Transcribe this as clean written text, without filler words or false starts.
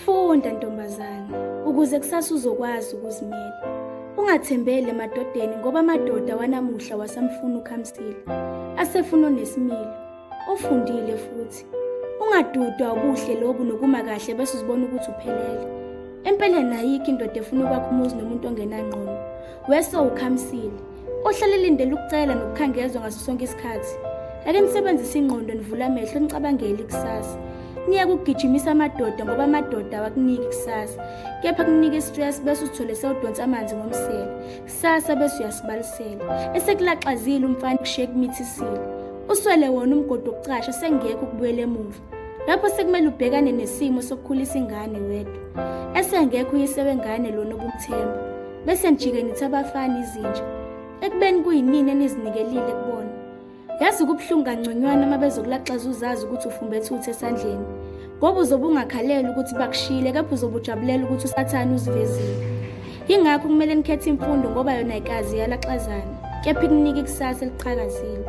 Funda ntombazane ukuze kusasa uzokwazi ukuzimela. Ungathembeli emadodeni ngoba amadoda wanamuhla wasamfuna ukhamisile. Asefuna onesimilo, ofundile futhi. Ungadudwa ubuhle lobu nokuma kahle bese uzibona ukuthi uphelele. Empeleni ayikho indoda efuna ukwakha umuzi nomuntu ongenangqondo. Wese ukhamisile. Ohlale elindele ukucela nokukhangezwa ngaso sonke isikhathi. Ake nisebenzise ingqondo nivule amehlo nicabangele ikusasa. Niyeke ukugijimisa amadoda ngoba amadoda awakuniki ikusasa. Kepha kunika i-stress bese uzithole sewudonsa amanzi ngomsele. Kusasa bese uyasibalisela. Esekulaxazile umfana kushiye kumithisile. Uswele wona umgodi wokucasha sengekho ukubuyela emuva. Lapho sekumele ubhekane nesimo sokukhulisa ingane wedwa. Esengekho uyise wengane lona obumthemba. Bese nijike nithi abafana izinja. Ekubeni kuyinini enizinikelile kubona. Yazi kubuhlungu kangconywana uma bezokulaxaza uzazi ukuthi ufumbethe uthi esandleni. Ngoba uzobe ungakhaleli ukuthi bakushiyile kepha uzobe ujabulela ukuthi uSathane uzivezile. Yingakho kumele nikhethe imfundo ngoba yona ayikaze iyalaxazana, kepha ikunika ikusasa eliqhakazile.